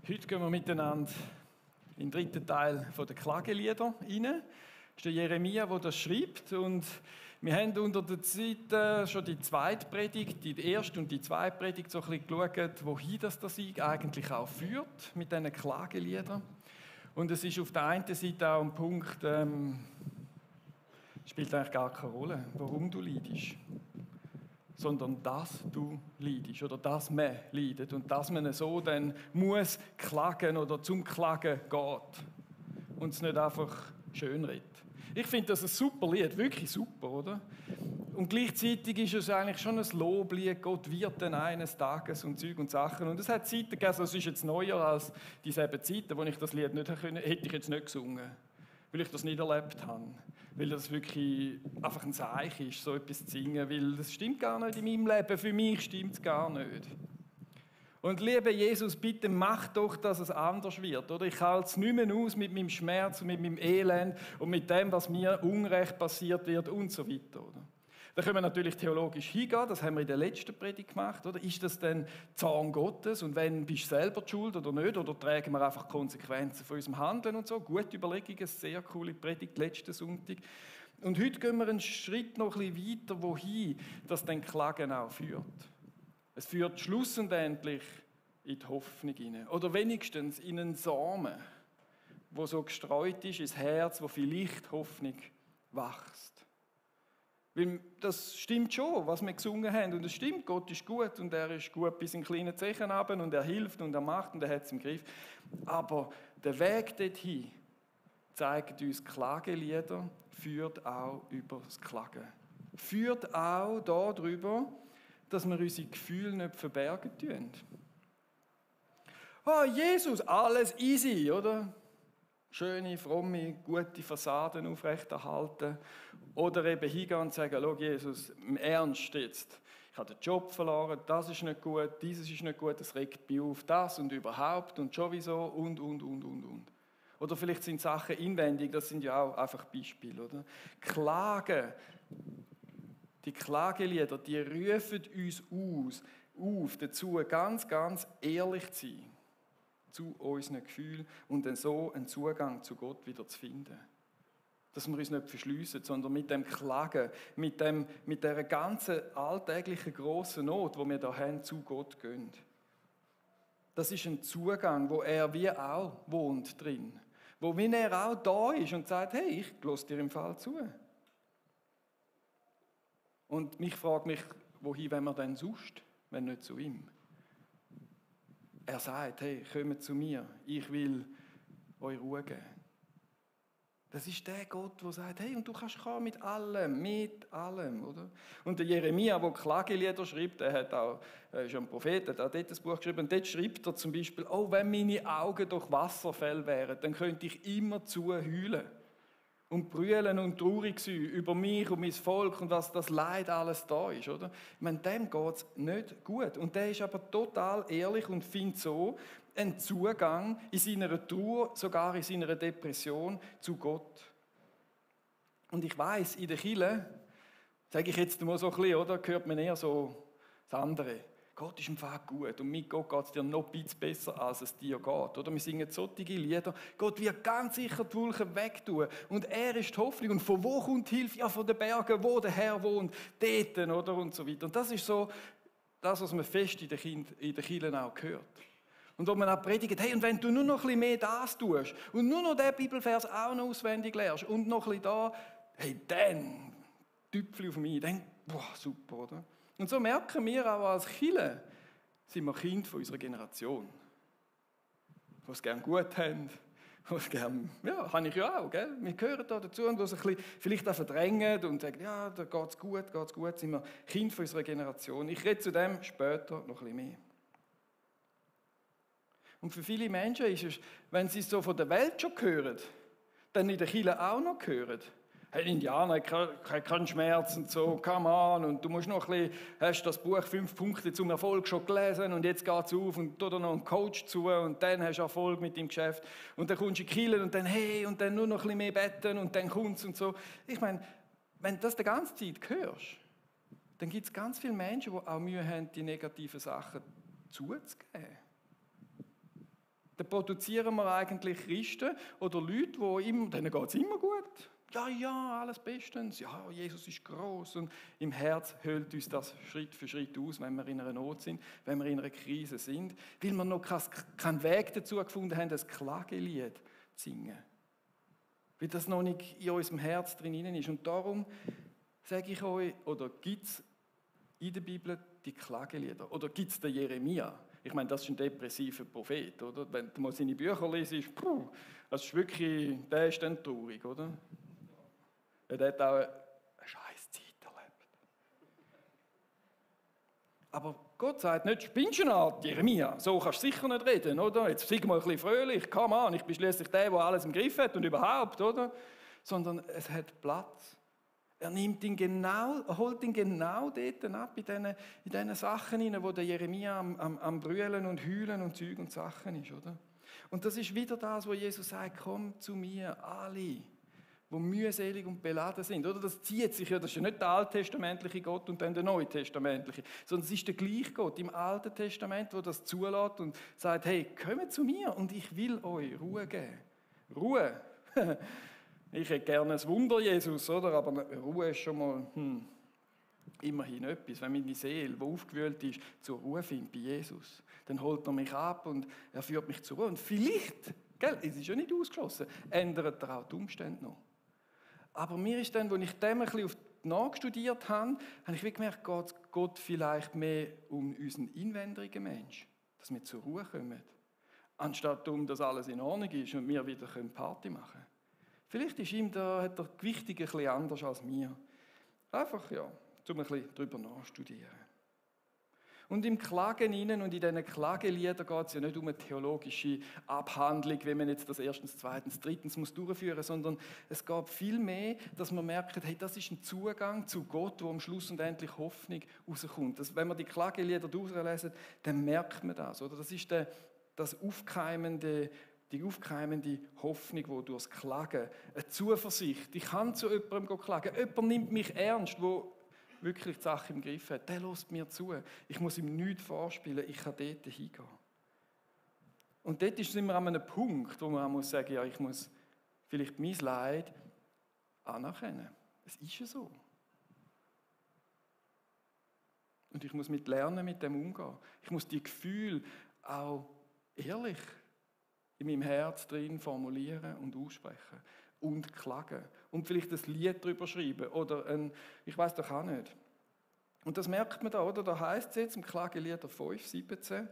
Heute gehen wir miteinander in den dritten Teil der Klagelieder rein. Das ist der Jeremia, der das schreibt. Und wir haben unter der Zeit schon die zweite Predigt, die erste und die zweite Predigt so ein bisschen geschaut, wohin das eigentlich auch führt mit diesen Klageliedern. Und es ist auf der einen Seite auch ein Punkt, spielt eigentlich gar keine Rolle, warum du leidest, sondern dass du leidest oder dass man leidet und dass man so dann muss klagen oder zum Klagen geht und es nicht einfach schönredet. Ich finde das ein super Lied, wirklich super, oder? Und gleichzeitig ist es eigentlich schon ein Loblied, Gott wird dann eines Tages und Zeug und Sachen. Und es hat Zeiten gegeben, also es ist jetzt neuer als dieselben Zeiten, wo ich das Lied nicht hätte ich jetzt nicht gesungen, weil ich das nicht erlebt habe. Weil das wirklich einfach ein Zeichen ist, so etwas zu singen, weil das stimmt gar nicht in meinem Leben, für mich stimmt es gar nicht. Und lieber Jesus, bitte mach doch, dass es anders wird. Oder ich halte es nicht mehr aus mit meinem Schmerz und mit meinem Elend und mit dem, was mir unrecht passiert wird und so weiter. Oder? Da können wir natürlich theologisch hingehen, das haben wir in der letzten Predigt gemacht. Oder? Ist das denn Zorn Gottes und wenn, bist du selber die Schuld oder nicht? Oder tragen wir einfach Konsequenzen von unserem Handeln und so? Gute Überlegungen, sehr coole Predigt letzten Sonntag. Und heute gehen wir einen Schritt noch ein bisschen weiter, wohin das den Klagen auch führt. Es führt schlussendlich in die Hoffnung hinein. Oder wenigstens in einen Samen, wo so gestreut ist ins Herz, wo vielleicht Hoffnung wächst. Weil das stimmt schon, was wir gesungen haben. Und es stimmt, Gott ist gut und er ist gut bis in kleine Zechen runter und er hilft und er macht und er hat es im Griff. Aber der Weg dorthin zeigt uns, Klagelieder führt auch über das Klagen. Führt auch darüber, dass wir unsere Gefühle nicht verbergen tun. Oh, Jesus, alles easy, oder? Schöne, fromme, gute Fassaden aufrechterhalten. Oder eben hingehen und sagen, schau Jesus, im Ernst jetzt, ich habe den Job verloren, das ist nicht gut, dieses ist nicht gut, das regt mich auf, das und überhaupt und sowieso und. Oder vielleicht sind Sachen inwendig, das sind ja auch einfach Beispiele, oder? Klagen. Die Klagelieder, die rufen uns auf, dazu ganz, ganz ehrlich zu sein zu unseren Gefühlen und dann so einen Zugang zu Gott wieder zu finden. Dass wir uns nicht verschliessen, sondern mit dem Klagen, mit dieser ganzen alltäglichen grossen Not, die wir da haben, zu Gott gehen. Das ist ein Zugang, wo er wie auch wohnt drin. Wo wenn er auch da ist und sagt, hey, ich höre dir im Fall zu. Und mich fragt mich, wohin wollen wir denn sonst, wenn nicht zu ihm? Er sagt, hey, kommt zu mir, ich will euch Ruhe geben. Das ist der Gott, der sagt, hey, und du kannst kommen mit allem, oder? Und der Jeremia, der Klagelieder schreibt, er hat auch, er ist ein Prophet, hat auch dort ein Buch geschrieben, und dort schreibt er zum Beispiel, oh, wenn meine Augen durch Wasserfälle wären, dann könnte ich immer zu heulen. Und brüllen und traurig sein über mich und mein Volk und was das Leid alles da ist, oder? Ich meine, dem geht es nicht gut. Und der ist aber total ehrlich und findet so einen Zugang in seiner Trauer, sogar in seiner Depression zu Gott. Und ich weiss, in der Kirche, sage ich jetzt mal so ein bisschen, oder, hört man eher so das andere. Gott ist im Fall gut und mit Gott geht es dir noch ein bisschen besser, als es dir geht. Oder wir singen solche Lieder. Gott wird ganz sicher die Wolken wegtun und er ist die Hoffnung. Und von wo kommt die Hilfe? Ja, von den Bergen, wo der Herr wohnt, dort, oder? Und so weiter. Und das ist so das, was man fest in den Kirchen auch hört. Und wo man auch predigt, hey, und wenn du nur noch ein bisschen mehr das tust und nur noch den Bibelvers auch noch auswendig lernst und noch ein bisschen da, hey, dann Tüpfel auf mich, dann, boah, super, oder? Und so merken wir auch als Kirche, sind wir Kind von unserer Generation. Die es gerne gut haben, die es gerne, ja, habe ich ja auch, gell? Wir gehören da dazu und die es ein bisschen vielleicht auch verdrängen und sagen, ja, da geht's gut, sind wir Kind von unserer Generation. Ich rede zu dem später noch ein bisschen mehr. Und für viele Menschen ist es, wenn sie es so von der Welt schon hören, dann in der Kirche auch noch hören. Hey, Indianer, kein Schmerz und so, come on, und du musst noch ein bisschen, hast das Buch 5 Punkte zum Erfolg schon gelesen und jetzt geht's auf und da noch einen Coach zu und dann hast du Erfolg mit dem Geschäft und dann kommst du in die Kirche und dann hey, und dann nur noch ein bisschen mehr beten und dann kommt's und so. Ich meine, wenn du das die ganze Zeit hörst, dann gibt es ganz viele Menschen, die auch Mühe haben, die negativen Sachen zuzugeben. Dann produzieren wir eigentlich Christen oder Leute, denen geht es immer gut. Ja, alles bestens. Ja, Jesus ist groß und im Herz höhlt uns das Schritt für Schritt aus, wenn wir in einer Not sind, wenn wir in einer Krise sind, weil wir noch keinen Weg dazu gefunden haben, ein Klagelied zu singen. Weil das noch nicht in unserem Herz drin ist. Und darum sage ich euch, oder gibt es in der Bibel die Klagelieder? Oder gibt es den Jeremia? Ich meine, das ist ein depressiver Prophet, oder? Wenn du mal seine Bücher liest, das ist wirklich, der ist dann traurig, oder? Der hat auch eine scheiß Zeit erlebt. Aber Gott sagt nicht, spinnst du noch, Jeremia, so kannst du sicher nicht reden, oder? Jetzt sei mal ein bisschen fröhlich, come on, ich bin schließlich der alles im Griff hat und überhaupt, oder? Sondern es hat Platz. Er holt ihn genau dort ab, in diesen Sachen hinein, wo der Jeremia am Brüllen und Heulen und Zeug und Sachen ist, oder? Und das ist wieder das, wo Jesus sagt, komm zu mir, alle, die mühselig und beladen sind, oder? Das zieht sich ja, das ist ja nicht der alttestamentliche Gott und dann der neutestamentliche, sondern es ist der gleiche Gott im Alten Testament, der das zulässt und sagt, hey, kommt zu mir und ich will euch Ruhe geben. Ruhe. Ich hätte gerne ein Wunder, Jesus, oder? Aber Ruhe ist schon mal immerhin etwas. Wenn meine Seele, die aufgewühlt ist, zur Ruhe findet bei Jesus, dann holt er mich ab und er führt mich zur Ruhe. Und vielleicht, es ist ja nicht ausgeschlossen, ändert er auch die Umstände noch. Aber mir ist dann, als ich dem ein bisschen nachstudiert habe, habe ich gemerkt, geht Gott vielleicht mehr um unseren inwendigen Mensch, dass wir zur Ruhe kommen, anstatt dass alles in Ordnung ist und wir wieder Party machen können. Vielleicht ist hat er Gewichtung ein bisschen anders als mir. Einfach, ja, um ein bisschen darüber nachzustudieren. Und im Klagen innen und in diesen Klageliedern geht es ja nicht um eine theologische Abhandlung, wie man jetzt das erstens, zweitens, drittens muss durchführen, sondern es geht viel mehr, dass man merkt, hey, das ist ein Zugang zu Gott, wo am Schluss und endlich Hoffnung rauskommt. Wenn man die Klagelieder durchlesen, dann merkt man das. Oder? Das ist die aufkeimende Hoffnung, die durchs Klagen, eine Zuversicht. Ich kann zu jemandem klagen. Jemand nimmt mich ernst, der wirklich die Sache im Griff hat. Der lässt mir zu. Ich muss ihm nichts vorspielen. Ich kann dort hingehen. Und dort sind wir an einem Punkt, wo man muss sagen, ja, ich muss vielleicht mein Leid anerkennen. Es ist ja so. Und ich muss lernen, mit dem umgehen. Ich muss die Gefühle auch ehrlich in meinem Herz drin formulieren und aussprechen und klagen und vielleicht ein Lied darüber schreiben oder ich weiß doch auch nicht. Und das merkt man da, oder? Da heißt es jetzt im Klagelieder 5,17,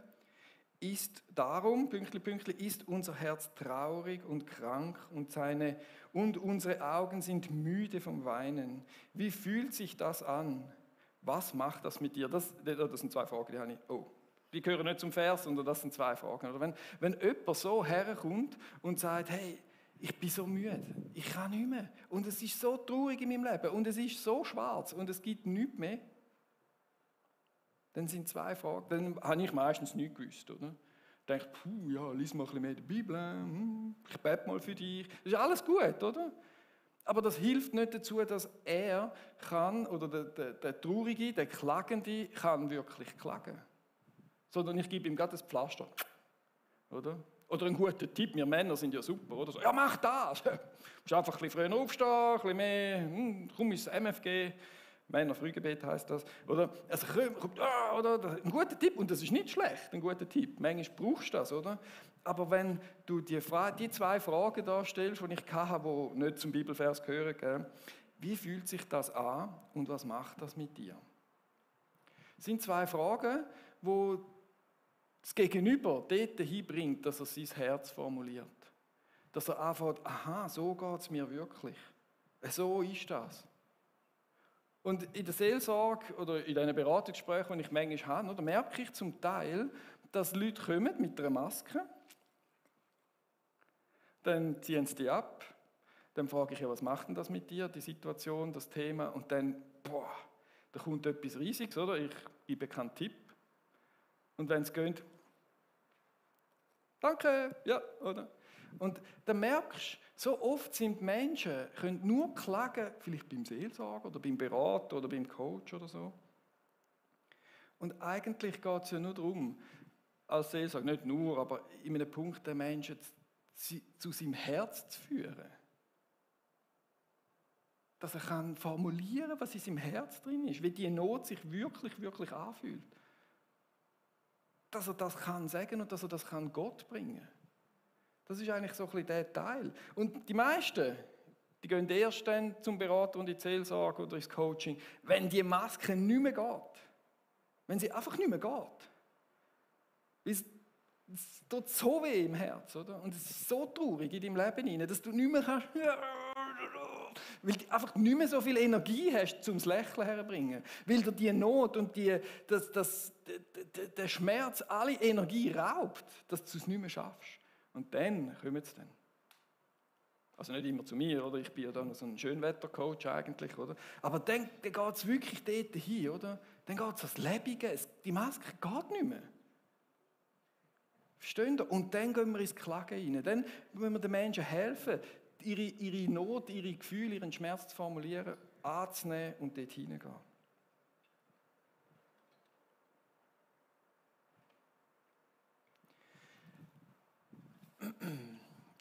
ist darum, Pünktli, ist unser Herz traurig und krank und unsere Augen sind müde vom Weinen. Wie fühlt sich das an? Was macht das mit dir? Das sind zwei Fragen, die habe ich. Die gehören nicht zum Vers, sondern das sind zwei Fragen. Oder wenn jemand so herkommt und sagt, hey, ich bin so müde, ich kann nicht mehr und es ist so traurig in meinem Leben und es ist so schwarz und es gibt nichts mehr, dann sind zwei Fragen, dann habe ich meistens nichts gewusst. Oder? Ich denke, ja, lies mal ein bisschen mehr die Bibel, ich bete mal für dich, das ist alles gut, oder? Aber das hilft nicht dazu, dass er kann, oder der Traurige, der Klagende, kann wirklich klagen. Sondern ich gebe ihm gerade das Pflaster. Oder einen guten Tipp, wir Männer sind ja super. Oder so, ja, mach das! Du musst einfach ein bisschen früher aufstehen, ein bisschen mehr, komm ins MFG, Männer-Frühgebet heisst das. Oder, also, oder, ein guter Tipp, und das ist nicht schlecht, ein guter Tipp. Manchmal brauchst du das, oder? Aber wenn du die zwei Fragen da stellst, die ich hatte, die nicht zum Bibelvers gehören, wie fühlt sich das an und was macht das mit dir? Das sind zwei Fragen, die das Gegenüber dort hinbringt, dass er sein Herz formuliert. Dass er anfängt, aha, so geht es mir wirklich. So ist das. Und in der Seelsorge oder in diesen Beratungsgesprächen, die ich manchmal habe, merke ich zum Teil, dass Leute kommen mit einer Maske, dann ziehen sie die ab, dann frage ich, ja, was macht denn das mit dir, die Situation, das Thema, und dann, da kommt etwas Riesiges, oder? Ich gebe keinen Tipp. Und wenn es geht, danke, ja, oder? Und dann merkst du, so oft sind Menschen, können nur klagen, vielleicht beim Seelsorger oder beim Berater oder beim Coach oder so. Und eigentlich geht es ja nur darum, als Seelsorger, nicht nur, aber in einem Punkt den Menschen zu seinem Herz zu führen. Dass er formulieren kann, was in seinem Herz drin ist, wie die Not sich wirklich, wirklich anfühlt. Dass er das kann sagen und dass er das kann Gott bringen kann. Das ist eigentlich so ein bisschen der Teil. Und die meisten, die gehen erst dann zum Berater und in die Seelsorge oder ins Coaching, wenn die Maske nicht mehr geht. Wenn sie einfach nicht mehr geht. Es tut so weh im Herz, oder? Und es ist so traurig in deinem Leben hinein, dass du nicht mehr kannst, weil du einfach nicht mehr so viel Energie hast, zum Lächeln herzubringen. Weil dir die Not und der Schmerz alle Energie raubt, dass du es nicht mehr schaffst. Und dann kommen sie dann. Also nicht immer zu mir, oder? Ich bin ja dann so ein Schönwettercoach eigentlich, oder? Aber dann geht es wirklich dort hin, oder? Dann geht es ans Lebige. Die Maske geht nicht mehr. Verstehen ihr? Und dann gehen wir ins Klagen rein. Dann müssen wir den Menschen helfen, ihre Not, ihre Gefühle, ihren Schmerz zu formulieren, anzunehmen und dort hineingehen.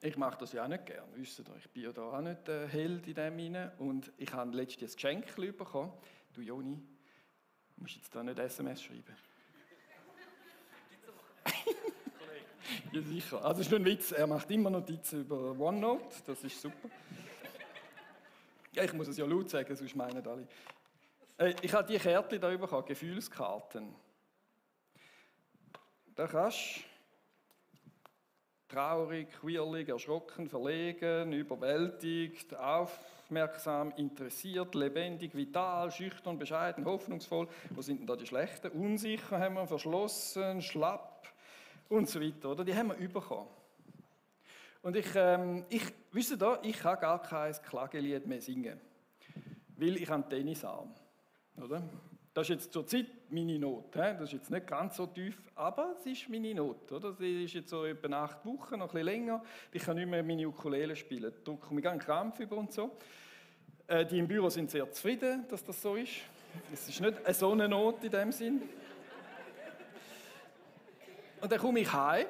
Ich mache das ja auch nicht gern, wisst ihr. Ich bin ja da auch nicht der Held in dem hinein. Und ich habe letztens ein Geschenk bekommen. Du Joni, du musst jetzt da nicht SMS schreiben. Ja, sicher. Also, es ist nur ein Witz. Er macht immer Notizen über OneNote. Das ist super. Ja, ich muss es ja laut sagen, sonst meinen alle. Ich habe die Kärtchen da bekommen, Gefühlskarten. Da kannst du traurig, quirlig, erschrocken, verlegen, überwältigt, aufmerksam, interessiert, lebendig, vital, schüchtern, bescheiden, hoffnungsvoll. Wo sind denn da die schlechten? Unsicher haben wir, verschlossen, schlapp und so weiter. Oder? Die haben wir bekommen. Und ich kann gar kein Klagelied mehr singen, weil ich einen Tennisarm, oder? Das ist jetzt zur Zeit meine Not. Das ist jetzt nicht ganz so tief, aber es ist meine Not. Oder? Sie ist jetzt so etwa 8 Wochen, noch ein bisschen länger. Ich kann nicht mehr meine Ukulele spielen. Da drücke ich einen Krampf über und so. Die im Büro sind sehr zufrieden, dass das so ist. Es ist nicht so eine Not in dem Sinn. Und dann komme ich heim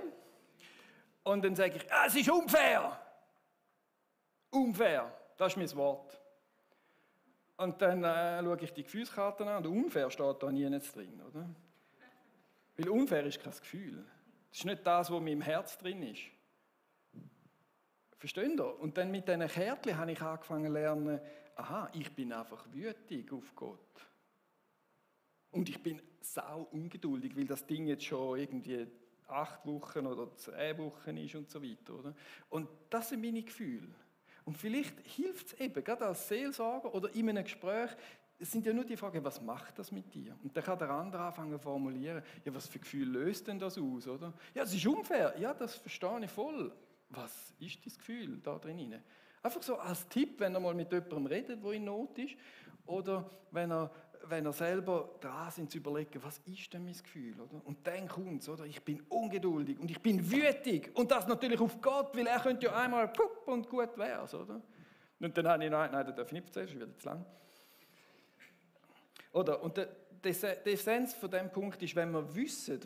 und dann sage ich, es ist unfair. Unfair, das ist mein Wort. Und dann schaue ich die Gefühlskarten an und unfair steht da nie drin, oder? Weil unfair ist kein Gefühl. Das ist nicht das, was in meinem Herz drin ist. Versteht ihr? Und dann mit diesen Kärtchen habe ich angefangen zu lernen, aha, ich bin einfach wütig auf Gott. Und ich bin sau ungeduldig, weil das Ding jetzt schon irgendwie 8 Wochen oder 10 Wochen ist und so weiter, oder? Und das sind meine Gefühle. Und vielleicht hilft es eben, gerade als Seelsorger oder in einem Gespräch, es sind ja nur die Fragen, was macht das mit dir? Und dann kann der andere anfangen zu formulieren, ja, was für Gefühl löst denn das aus, oder? Ja, es ist unfair. Ja, das verstehe ich voll. Was ist das Gefühl da drin? Einfach so als Tipp, wenn er mal mit jemandem redet, der in Not ist, oder wenn er selber dran ist, zu überlegen, was ist denn mein Gefühl, oder? Und dann kommt es, oder? Ich bin ungeduldig und ich bin wütig und das natürlich auf Gott, weil er könnte ja einmal pupp und gut wär's, oder? Und dann habe ich, nein, das darf ich nicht erzählen, das wird zu lang. Oder? Und der Essenz von diesem Punkt ist, wenn wir wissen,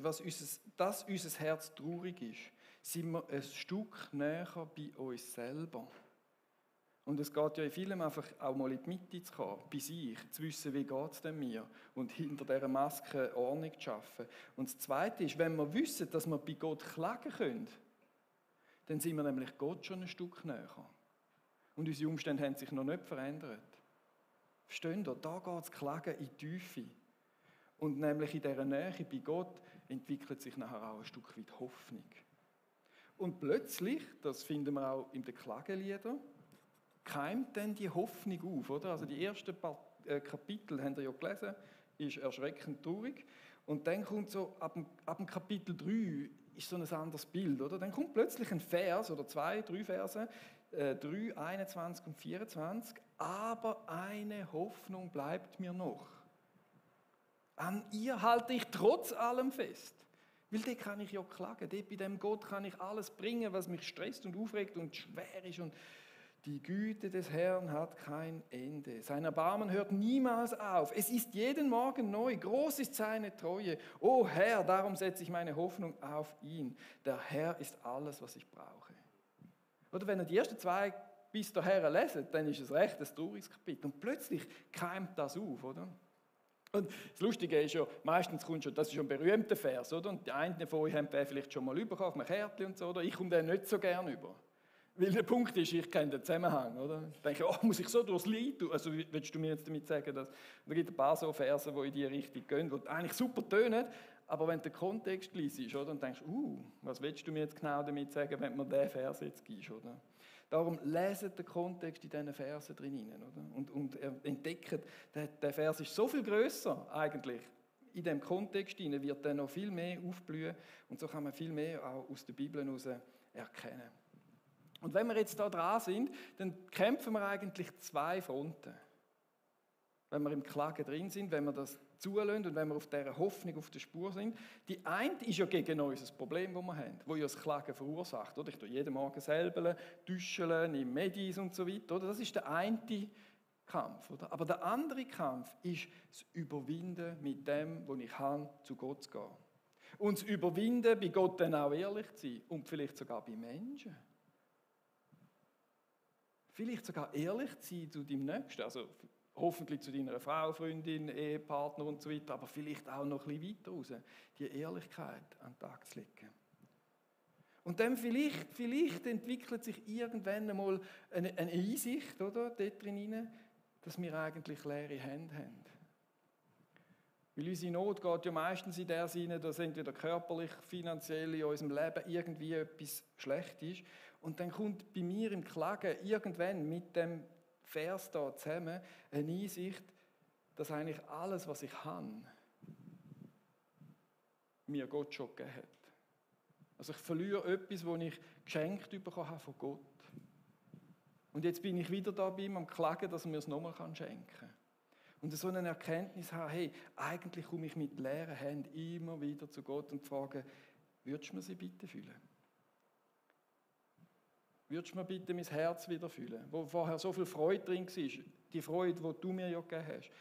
dass unser Herz traurig ist, sind wir ein Stück näher bei uns selber. Und es geht ja in vielem einfach auch mal in die Mitte zu kommen, bei sich, zu wissen, wie geht es denn mir und hinter dieser Maske Ordnung zu schaffen. Und das Zweite ist, wenn wir wissen, dass wir bei Gott klagen können, dann sind wir nämlich Gott schon ein Stück näher. Und unsere Umstände haben sich noch nicht verändert. Versteht ihr? Da geht das Klagen in die Tiefe. Und nämlich in dieser Nähe bei Gott entwickelt sich nachher auch ein Stück weit Hoffnung. Und plötzlich, das finden wir auch in den Klageliedern, keimt dann die Hoffnung auf, oder? Also die ersten paar Kapitel, habt ihr ja gelesen, ist erschreckend traurig. Und dann kommt so, ab dem Kapitel 3 ist so ein anderes Bild, oder? Dann kommt plötzlich ein Vers, oder 2, 3 Verse, 3, 21 und 24. Aber eine Hoffnung bleibt mir noch. An ihr halte ich trotz allem fest. Weil dort kann ich ja klagen. Dort bei dem Gott kann ich alles bringen, was mich stresst und aufregt und schwer ist und Die Güte des Herrn hat kein Ende. Sein Erbarmen hört niemals auf. Es ist jeden Morgen neu. Groß ist seine Treue. O Herr, darum setze ich meine Hoffnung auf ihn. Der Herr ist alles, was ich brauche. Oder wenn ihr die ersten zwei bis dahin leset, dann ist es recht ein trauriges Kapitel. Und plötzlich keimt das auf, oder? Und das Lustige ist ja, meistens kommt schon, das ist schon ein berühmter Vers, oder? Und die einen von euch haben den vielleicht schon mal bekommen, auf einem Kärtchen und so, oder? Ich komme den nicht so gern über. Weil der Punkt ist, ich kenne den Zusammenhang, oder? Ich denke, oh, muss ich so durchs Lied tun? Also willst du mir jetzt damit sagen, dass... Da gibt es ein paar so Verse, die in diese Richtung gehen, die eigentlich super tönen, aber wenn du den Kontext liest, oder? Und denkst, was willst du mir jetzt genau damit sagen, wenn du mir diesen Vers jetzt gibst, oder? Darum leset den Kontext in diesen Versen drin, oder? Und entdeckt, der Vers ist so viel grösser eigentlich. In diesem Kontext wird er noch viel mehr aufblühen und so kann man viel mehr auch aus der Bibel heraus erkennen. Und wenn wir jetzt da dran sind, dann kämpfen wir eigentlich zwei Fronten. Wenn wir im Klagen drin sind, wenn wir das zulassen und wenn wir auf dieser Hoffnung auf der Spur sind. Die eine ist ja gegen unser Problem, das wir haben, das ja das Klagen verursacht. Oder? Ich tue jeden Morgen selber, täuscheln, im Medis und so weiter. Oder? Das ist der eine Kampf. Oder? Aber der andere Kampf ist das Überwinden mit dem, was ich habe, zu Gott zu gehen. Und das Überwinden, bei Gott dann auch ehrlich zu sein und vielleicht sogar bei Menschen. Vielleicht sogar ehrlich zu sein zu deinem Nächsten, also hoffentlich zu deiner Frau, Freundin, Ehepartner und so weiter, aber vielleicht auch noch ein bisschen weiter raus, die Ehrlichkeit an den Tag zu legen. Und dann vielleicht entwickelt sich irgendwann einmal eine Einsicht, oder, dort drin, dass wir eigentlich leere Hände haben. Weil unsere Not geht ja meistens in der Sinne, dass entweder körperlich, finanziell in unserem Leben irgendwie etwas schlecht ist. Und dann kommt bei mir im Klagen irgendwann mit dem Vers da zusammen eine Einsicht, dass eigentlich alles, was ich habe, mir Gott schon gegeben hat. Also ich verliere etwas, das ich geschenkt bekommen habe von Gott. Und jetzt bin ich wieder da bei ihm am Klagen, dass er mir es nochmal schenken kann. Und so eine Erkenntnis haben, hey, eigentlich komme ich mit leeren Händen immer wieder zu Gott und frage, würdest du mir sie bitte füllen? Würdest du mir bitte mein Herz wieder füllen, wo vorher so viel Freude drin war, die Freude, die du mir ja gegeben hast.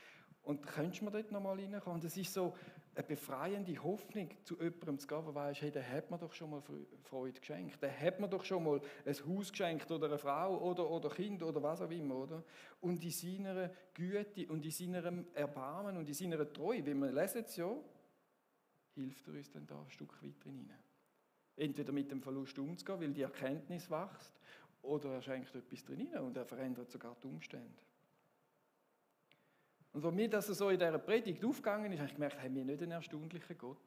Und könntest du mir dort nochmal reinkommen? Und es ist so eine befreiende Hoffnung, zu jemandem zu gehen, der weiss, hey, der hat mir doch schon mal Freude geschenkt. Der hat mir doch schon mal ein Haus geschenkt oder eine Frau oder Kind oder was auch immer. Oder? Und in seiner Güte und in seinem Erbarmen und in seiner Treue, wie wir lesen es ja, hilft er uns dann da ein Stück weiter hinein. Entweder mit dem Verlust umzugehen, weil die Erkenntnis wächst, oder er schenkt etwas drin und er verändert sogar die Umstände. Und als mir das so in dieser Predigt aufgegangen ist, habe ich gemerkt, haben wir nicht einen erstaunlichen Gott?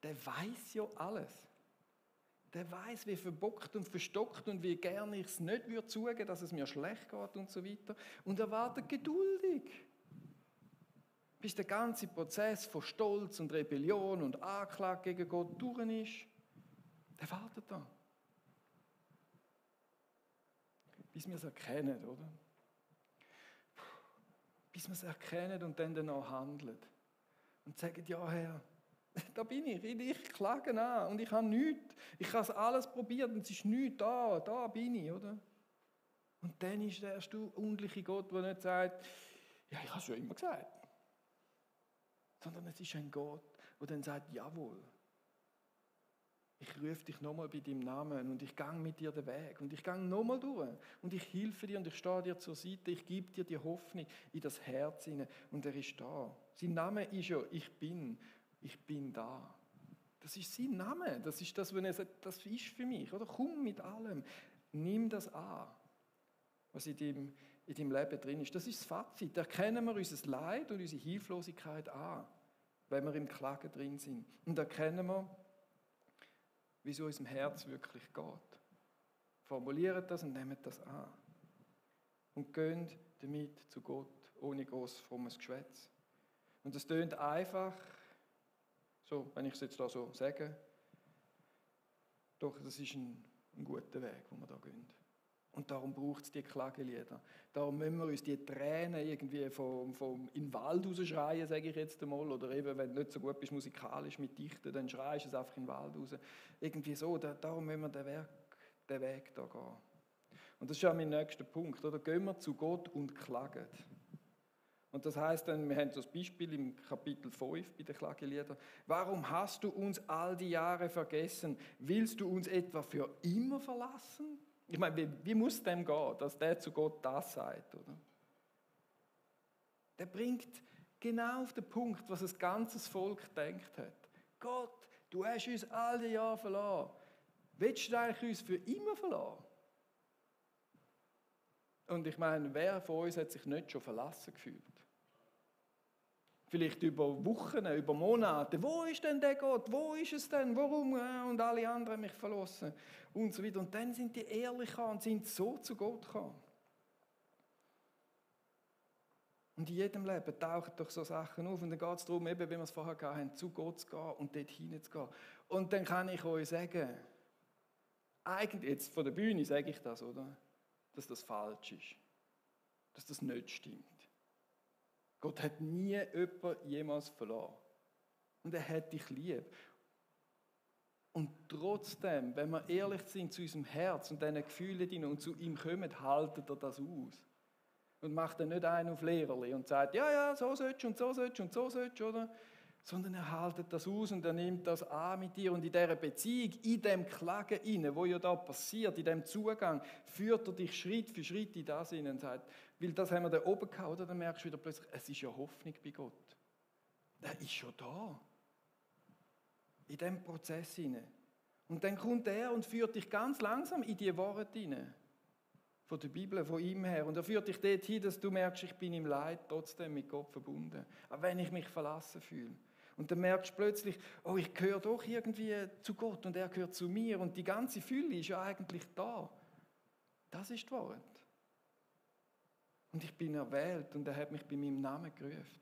Der weiß ja alles. Der weiß, wie verbockt und verstockt und wie gerne ich es nicht zugeben würde, dass es mir schlecht geht und so weiter. Und er wartet geduldig, bis der ganze Prozess von Stolz und Rebellion und Anklage gegen Gott durch ist. Der wartet da. Bis wir es erkennen, oder? Bis wir es erkennen und dann danach handeln. Und sagen, ja Herr, da bin ich klage an und ich habe nichts. Ich habe es alles probiert und es ist nichts da bin ich, oder? Und dann ist der erstaunliche Gott, der nicht sagt, ja, ich habe es schon immer gesagt. Sondern es ist ein Gott, der dann sagt, jawohl, ich rufe dich nochmal bei deinem Namen und ich gehe mit dir den Weg und ich gehe nochmal durch und ich helfe dir und ich stehe dir zur Seite, ich gebe dir die Hoffnung in das Herz hinein und er ist da. Sein Name ist ja, ich bin da. Das ist sein Name, das ist das, wenn er sagt, das ist für mich, oder? Komm mit allem, nimm das an, was in deinem Leben drin ist. Das ist das Fazit. Erkennen wir unser Leid und unsere Hilflosigkeit an, wenn wir im Klagen drin sind. Und erkennen wir, wie es in unserem Herz wirklich geht. Formulieren das und nehmen das an. Und gehen damit zu Gott, ohne groß frommes Geschwätz. Und es tönt einfach, so, wenn ich es jetzt da so sage, doch, das ist ein guter Weg, wo wir da gehen. Und darum braucht es die Klagelieder. Darum müssen wir uns die Tränen irgendwie vom in den Wald rausschreien, sage ich jetzt einmal. Oder eben, wenn du nicht so gut bist musikalisch mit Dichten, dann schreist du es einfach in den Wald raus. Irgendwie so, darum müssen wir den Weg den Weg da gehen. Und das ist ja mein nächster Punkt, oder? Gehen wir zu Gott und klagen. Und das heißt dann, wir haben so ein Beispiel im Kapitel 5 bei den Klageliedern. Warum hast du uns all die Jahre vergessen? Willst du uns etwa für immer verlassen? Ich meine, wie muss dem gehen, dass der zu Gott das sagt, oder? Der bringt genau auf den Punkt, was das ganze Volk gedacht hat. Gott, du hast uns all die Jahre verlassen. Willst du eigentlich uns für immer verlassen? Und ich meine, wer von uns hat sich nicht schon verlassen gefühlt? Vielleicht über Wochen, über Monate. Wo ist denn der Gott? Wo ist es denn? Warum? Und alle anderen haben mich verlassen. Und so weiter. Und dann sind die ehrlich und sind so zu Gott gekommen. Und in jedem Leben tauchen doch so Sachen auf. Und dann geht es darum, eben, wie wir es vorher gehabt haben, zu Gott zu gehen und dort hinzugehen. Und dann kann ich euch sagen, eigentlich, jetzt von der Bühne sage ich das, oder? Dass das falsch ist. Dass das nicht stimmt. Gott hat nie jemanden jemals verloren. Und er hat dich lieb. Und trotzdem, wenn wir ehrlich sind zu unserem Herz und diesen Gefühlen und zu ihm kommen, haltet er das aus. Und macht dann nicht einen auf Lehrerli und sagt, ja, so sollst du und so sollst du und so sollst du, oder? Sondern er haltet das aus und er nimmt das an mit dir. Und in dieser Beziehung, in dem Klagen inne, wo ja da passiert, in dem Zugang, führt er dich Schritt für Schritt in das hinein und sagt, weil das haben wir da oben gehabt, oder? Dann merkst du wieder plötzlich, es ist ja Hoffnung bei Gott. Er ist schon da. In diesem Prozess hinein. Und dann kommt er und führt dich ganz langsam in die Worte hinein. Von der Bibel, von ihm her. Und er führt dich dorthin, dass du merkst, ich bin im Leid trotzdem mit Gott verbunden. Aber wenn ich mich verlassen fühle. Und dann merkst du plötzlich, oh, ich gehöre doch irgendwie zu Gott und er gehört zu mir. Und die ganze Fülle ist ja eigentlich da. Das ist die Wahrheit. Und ich bin erwählt und er hat mich bei meinem Namen gerufen.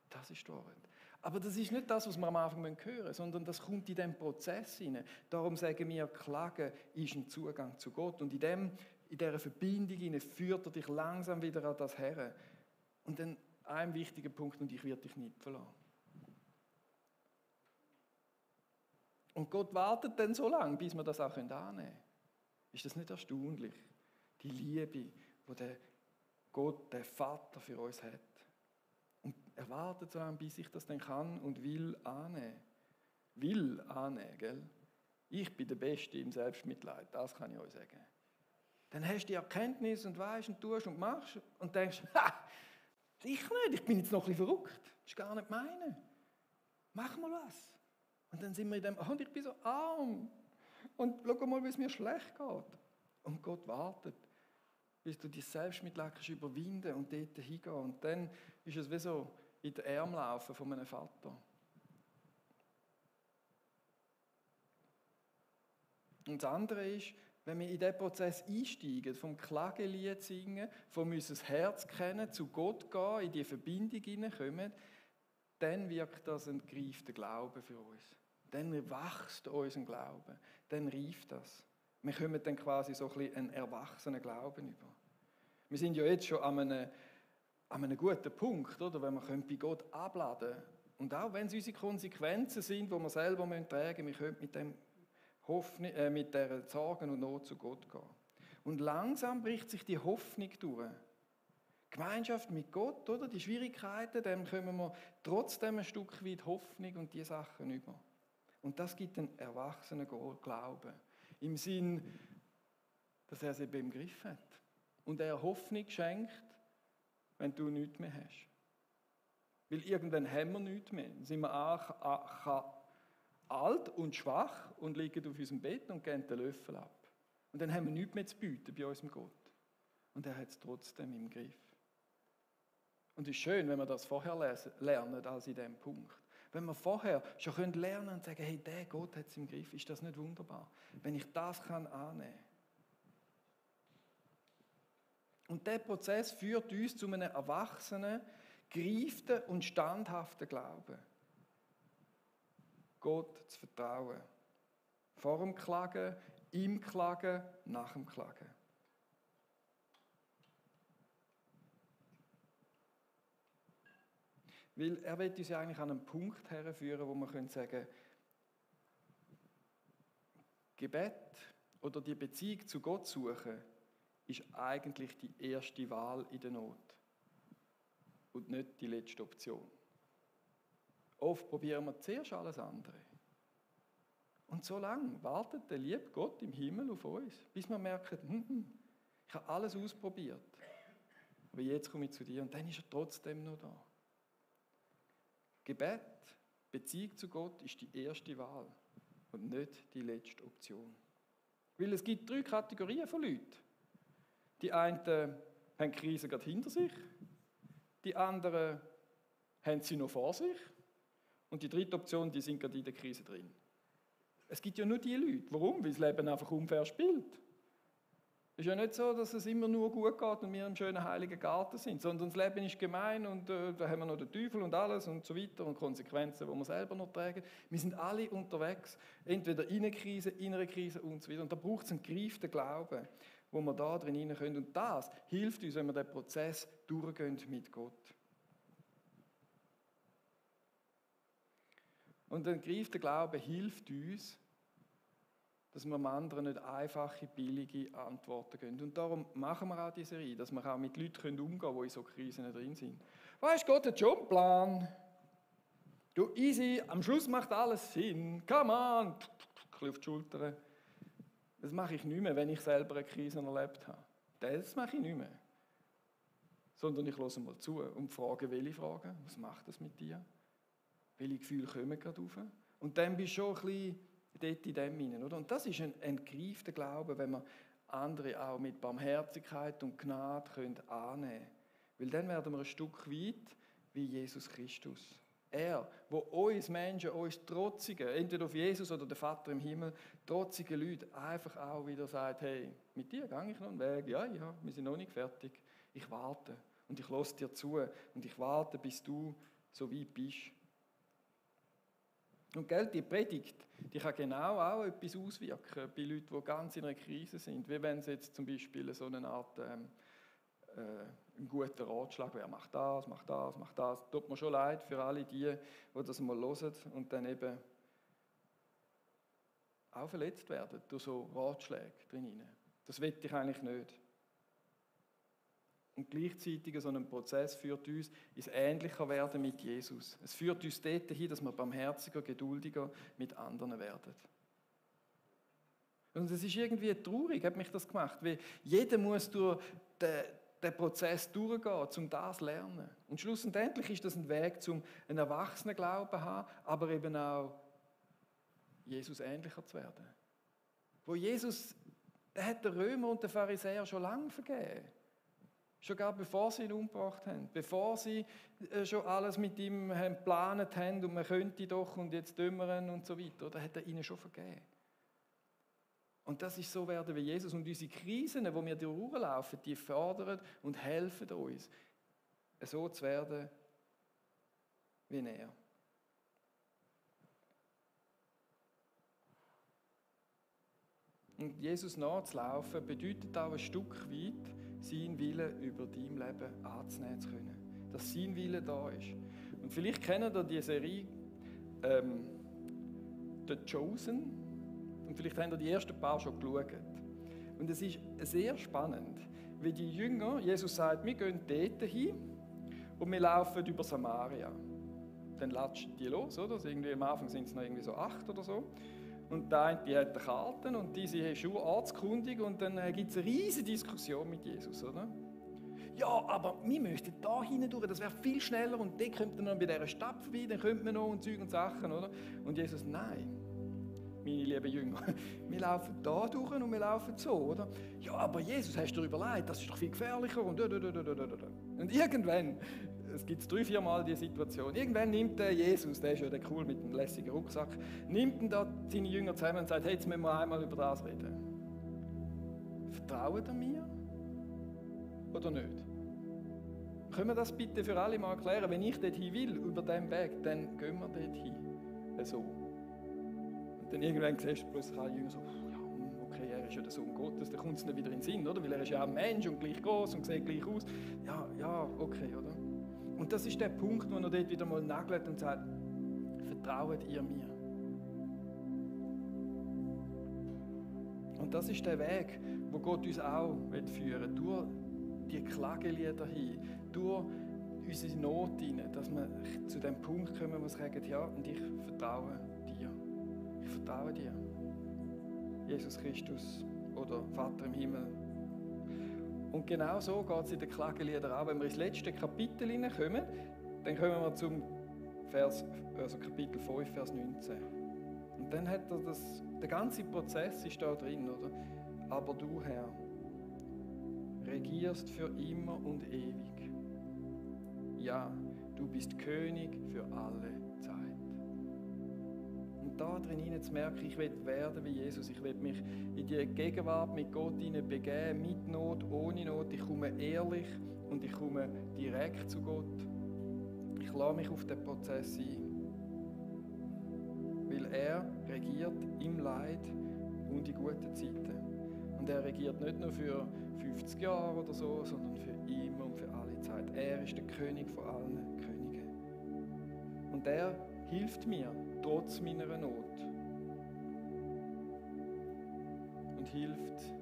Das ist die Wahrheit. Aber das ist nicht das, was wir am Anfang hören müssen, sondern das kommt in diesen Prozess hinein. Darum sagen wir, Klagen ist ein Zugang zu Gott. Und in dieser Verbindung hinein führt er dich langsam wieder an das her. Und dann ein wichtiger Punkt, und ich werde dich nicht verlassen. Und Gott wartet dann so lange, bis wir das auch annehmen können. Ist das nicht erstaunlich? Die Liebe, die der Gott, der Vater für uns hat. Und er wartet so lange, bis ich das dann kann und will annehmen. Will annehmen, gell? Ich bin der Beste im Selbstmitleid, das kann ich euch sagen. Dann hast du die Erkenntnis und weißt und tust und machst und denkst, ich nicht, ich bin jetzt noch ein bisschen verrückt. Das ist gar nicht meine. Mach mal was. Und dann sind wir in dem, und ich bin so arm. Und schau mal, wie es mir schlecht geht. Und Gott wartet, bis du dich Selbstmitleid kannst überwinden und dort hingehen. Und dann ist es wie so in den Arm laufen von einem Vater. Und das andere ist, wenn wir in diesen Prozess einsteigen, vom Klagelied singen, vom unser Herz kennen, zu Gott gehen, in die Verbindung hineinkommen, dann wirkt das ein gereifter Glaube für uns. Dann wächst unser Glaube. Dann reift das. Wir kommen dann quasi so ein bisschen einen erwachsenen Glauben über. Wir sind ja jetzt schon an einem guten Punkt, oder? Wenn wir bei Gott abladen können. Und auch wenn es unsere Konsequenzen sind, die wir selber tragen müssen, wir können mit dem mit dieser Sorgen und Not zu Gott gehen. Und langsam bricht sich die Hoffnung durch. Gemeinschaft mit Gott, oder? Die Schwierigkeiten, dann kommen wir trotzdem ein Stück weit Hoffnung und die Sachen über. Und das gibt einen erwachsenen Glauben. Im Sinn, dass er es eben im Griff hat. Und er Hoffnung schenkt, wenn du nichts mehr hast. Weil irgendwann haben wir nichts mehr. Dann sind wir alt und schwach und liegen auf unserem Bett und geben den Löffel ab. Und dann haben wir nichts mehr zu bieten bei unserem Gott. Und er hat es trotzdem im Griff. Und es ist schön, wenn wir das vorher lernen als in diesem Punkt. Wenn wir vorher schon lernen und sagen, hey, der Gott hat es im Griff, ist das nicht wunderbar? Wenn ich das kann annehmen. Und dieser Prozess führt uns zu einem erwachsenen, gereiften und standhaften Glauben. Gott zu vertrauen. Vor dem Klagen, im Klagen, nach dem Klagen. Weil er will uns ja eigentlich an einen Punkt herführen, wo wir sagen können, Gebet oder die Beziehung zu Gott suchen, ist eigentlich die erste Wahl in der Not und nicht die letzte Option. Oft probieren wir zuerst alles andere. Und so lange wartet der liebe Gott im Himmel auf uns, bis wir merken, ich habe alles ausprobiert. Aber jetzt komme ich zu dir und dann ist er trotzdem noch da. Gebet, Beziehung zu Gott ist die erste Wahl und nicht die letzte Option. Weil es gibt 3 Kategorien von Leuten. Die einen haben die Krise gerade hinter sich, die anderen haben sie noch vor sich und die dritte Option, die sind gerade in der Krise drin. Es gibt ja nur die Leute. Warum? Weil das Leben einfach unfair spielt. Es ist ja nicht so, dass es immer nur gut geht und wir im schönen heiligen Garten sind, sondern das Leben ist gemein und da haben wir noch den Teufel und alles und so weiter und Konsequenzen, die wir selber noch tragen. Wir sind alle unterwegs, entweder in einer Krise, innere Krise und so weiter. Und da braucht es einen gereiften Glauben, wo wir da drin hinein können. Und das hilft uns, wenn wir den Prozess durchgehen mit Gott. Und ein gereifter Glaube hilft uns, dass wir dem anderen nicht einfache, billige Antworten geben. Und darum machen wir auch diese Serie, dass wir auch mit Leuten umgehen können, die in so Krisen drin sind. Weißt du, Gott hat schon einen Plan. Du, easy, am Schluss macht alles Sinn. Come on! Ein bisschen auf die Schulter. Das mache ich nicht mehr, wenn ich selber eine Krise erlebt habe. Das mache ich nicht mehr. Sondern ich höre mal zu und frage, welche Fragen. Was macht das mit dir? Welche Gefühle kommen gerade rauf? Und dann bist du schon ein bisschen dort in dem hinein, oder? Und das ist ein gereifter Glaube, wenn wir andere auch mit Barmherzigkeit und Gnade annehmen können. Weil dann werden wir ein Stück weit wie Jesus Christus. Er, wo uns Menschen, uns trotzige, entweder auf Jesus oder der Vater im Himmel, trotzige Leute einfach auch wieder sagt, hey, mit dir gehe ich noch einen Weg. Ja, wir sind noch nicht fertig. Ich warte und ich höre dir zu und ich warte, bis du so weit bist. Und gell, die Predigt, die kann genau auch etwas auswirken bei Leuten, die ganz in einer Krise sind. Wie wenn es jetzt zum Beispiel so eine Art ein guter Ratschlag wäre, mach das, mach das, mach das. Tut mir schon leid für alle die das mal hören und dann eben auch verletzt werden durch so Ratschläge drin. Das will ich eigentlich nicht. Und gleichzeitig so ein Prozess führt uns ins ähnlicher Werden mit Jesus. Es führt uns dorthin, dass wir barmherziger, geduldiger mit anderen werden. Und es ist irgendwie traurig, hat mich das gemacht, weil jeder muss durch den Prozess durchgehen, um das zu lernen. Und schlussendlich ist das ein Weg, um einen erwachsenen Glauben zu haben, aber eben auch Jesus ähnlicher zu werden. Wo Jesus, der hat den Römer und den Pharisäer schon lange vergeben. Schon gar bevor sie ihn umgebracht haben, bevor sie schon alles mit ihm geplant haben und man könnte doch und jetzt dämmern und so weiter, da hat er ihnen schon vergeben. Und das ist so werden wie Jesus. Und unsere Krisen, die wir durchlaufen, die fördern und helfen uns, so zu werden wie er. Und Jesus nachzulaufen bedeutet auch ein Stück weit, seinen Willen über dein Leben anzunehmen zu können. Dass sein Wille da ist. Und vielleicht kennt ihr die Serie The Chosen. Und vielleicht habt ihr die ersten paar schon geschaut. Und es ist sehr spannend, wie die Jünger, Jesus sagt, wir gehen dort hin und wir laufen über Samaria. Dann latschen die los, oder? Also irgendwie, am Anfang sind es noch irgendwie so 8 oder so. Und der eine die hat Karten und diese ist schon ortskundig und dann gibt es eine riesige Diskussion mit Jesus, oder? Ja, aber wir möchten da hinein durch, das wäre viel schneller und dann kommt man noch bei dieser Stadt vorbei, dann kommt man noch und Zeug und Sachen, oder? Und Jesus, nein, meine lieben Jünger, wir laufen da durch und wir laufen so, oder? Ja, aber Jesus, hast du dir überlegt, das ist doch viel gefährlicher und irgendwann, es gibt 3-4 Mal diese Situation, irgendwann nimmt der Jesus, der ist ja der cool mit dem lässigen Rucksack, nimmt ihn da seine Jünger zusammen und sagt, hey, jetzt müssen wir einmal über das reden. Vertraut ihr mir oder nicht? Können wir das bitte für alle mal erklären? Wenn ich dorthin will, über diesen Weg, dann gehen wir dorthin. So. Und dann irgendwann siehst du plötzlich alle Jünger so, ja, okay, er ist ja der Sohn Gottes, dann kommt es nicht wieder in den Sinn, oder? Weil er ist ja auch ein Mensch und gleich groß und sieht gleich aus. Ja, okay, oder? Und das ist der Punkt, wo er dort wieder mal nagelt und sagt, vertraut ihr mir? Und das ist der Weg, wo Gott uns auch führen will, durch die Klagelieder hin, durch unsere Not hinein, dass wir zu dem Punkt kommen, wo wir sagen, ja, und ich vertraue dir. Ich vertraue dir. Jesus Christus oder Vater im Himmel. Und genau so geht es in den Klageliedern auch. Wenn wir ins letzte Kapitel hineinkommen, dann kommen wir zum Kapitel 5, Vers 19. Und dann hat er der ganze Prozess ist da drin, oder? Aber du, Herr, regierst für immer und ewig. Ja, du bist König für alle Zeit. Und da drin zu merken, ich will werden wie Jesus, ich will mich in die Gegenwart mit Gott begeben, mit Not, ohne Not. Ich komme ehrlich und ich komme direkt zu Gott. Ich lasse mich auf den Prozess ein. Weil er regiert im Leid und in guten Zeiten. Und er regiert nicht nur für 50 Jahre oder so, sondern für immer und für alle Zeit. Er ist der König von allen Königen. Und er hilft mir trotz meiner Not. Und hilft,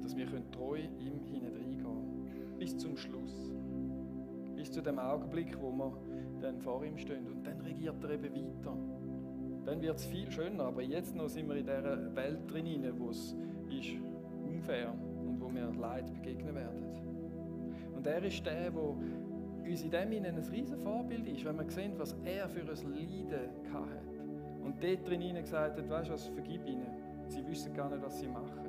dass wir treu ihm hineingehen können. Bis zum Schluss. Bis zu dem Augenblick, wo wir dann vor ihm stehen. Und dann regiert er eben weiter. Dann wird es viel schöner, aber jetzt noch sind wir in dieser Welt drin, wo es ist unfair und wo wir Leid begegnen werden. Und er ist der, der uns in dem ein riesen Vorbild ist, wenn wir sehen, was er für ein Leiden hatte. Und dort drin gesagt hat, weißt du was, vergib ihnen. Sie wissen gar nicht, was sie machen.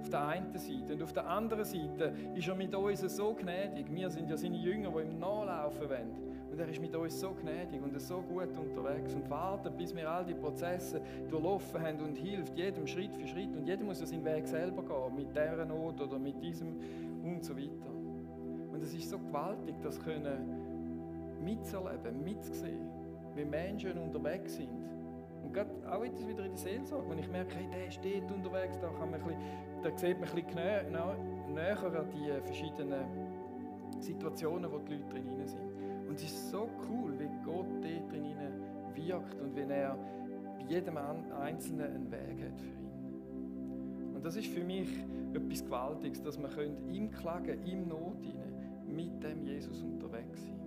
Auf der einen Seite. Und auf der anderen Seite ist er mit uns so gnädig. Wir sind ja seine Jünger, die ihm nachlaufen wollen. Und er ist mit uns so gnädig und so gut unterwegs und wartet, bis wir all die Prozesse durchlaufen haben und hilft, jedem Schritt für Schritt. Und jeder muss ja seinen Weg selber gehen, mit dieser Not oder mit diesem und so weiter. Und es ist so gewaltig, das können mitzuerleben, mitzusehen, wie Menschen unterwegs sind. Und gerade auch jetzt wieder in der Seelsorge, wenn ich merke, hey, der steht unterwegs, da sieht man ein bisschen näher an die verschiedenen Situationen, wo die Leute drin sind. Und es ist so cool, wie Gott dort drin wirkt und wie er bei jedem Einzelnen einen Weg hat für ihn. Und das ist für mich etwas Gewaltiges, dass wir im Klagen, im Not mit dem Jesus unterwegs sein.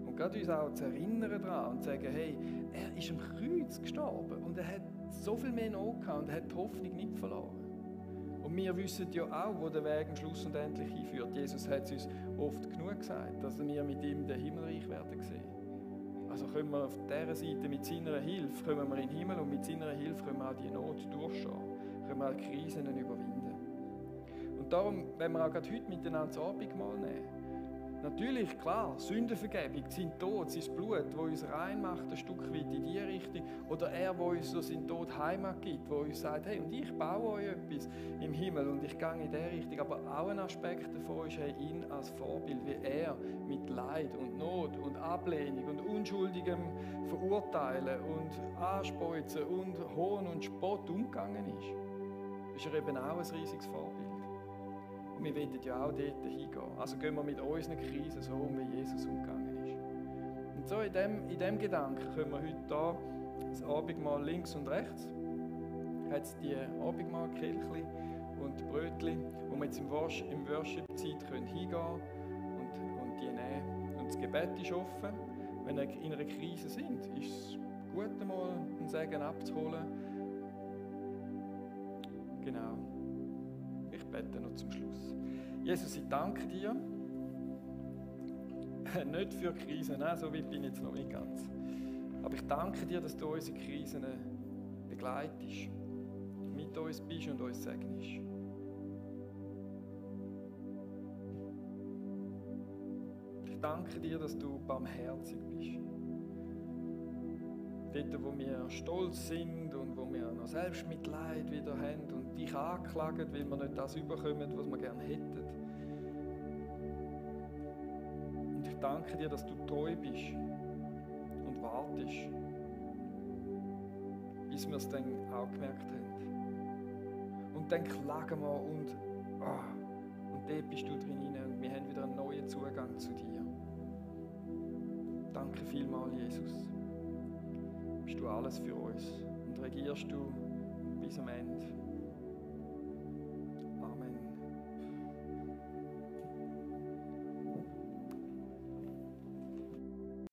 Und gerade uns auch zu erinnern daran und zu sagen, hey, er ist am Kreuz gestorben und er hat so viel mehr Not gehabt und er hat die Hoffnung nicht verloren. Und wir wissen ja auch, wo der Weg am Schluss und endlich hinführt. Jesus hat es uns oft genug gesagt, dass wir mit ihm den Himmelreich werden sehen. Also können wir auf dieser Seite mit seiner Hilfe kommen wir in den Himmel und mit seiner Hilfe können wir auch die Not durchschauen, können wir auch Krisen überwinden. Und darum, wenn wir auch gerade heute miteinander das Abendmahl nehmen, natürlich, klar, Sündenvergebung, sein Tod, sein Blut, das uns rein macht, ein Stück weit in die Richtung. Oder er, der uns so seinen Tod Heimat gibt, der uns sagt, hey, und ich baue euch etwas im Himmel und ich gehe in diese Richtung. Aber auch ein Aspekt davon ist, hey, ihn als Vorbild, wie er mit Leid und Not und Ablehnung und unschuldigem Verurteilen und Anspeuzen und Hohn und Spott umgegangen ist. Ist er eben auch ein riesiges Vorbild. Und wir wollen ja auch dort hingehen. Also gehen wir mit unseren Krisen so um, wie Jesus umgegangen ist. Und so in dem Gedanken können wir heute hier das Abendmahl links und rechts. Hat es die Abendmahlkelchli und Brötli, wo wir jetzt im Worship-Zeit hingehen können und die nehmen. Und das Gebet ist offen. Wenn wir in einer Krise sind, ist es gut, einmal einen Segen abzuholen. Genau. Ich bete noch zum Schluss. Jesus, ich danke dir. Nicht für Krisen, so weit bin ich jetzt noch nicht ganz. Aber ich danke dir, dass du unsere Krisen begleitest, mit uns bist und uns segnest. Ich danke dir, dass du barmherzig bist. Dort, wo wir stolz sind und wo wir noch Selbstmitleid wieder haben und dich anklagen, weil wir nicht das überkommen, was wir gerne hätten. Und ich danke dir, dass du treu bist und wartest, bis wir es dann auch gemerkt haben. Und dann klagen wir und dort bist du drin und wir haben wieder einen neuen Zugang zu dir. Danke vielmals, Jesus. Bist du alles für uns und regierst du bis am Ende.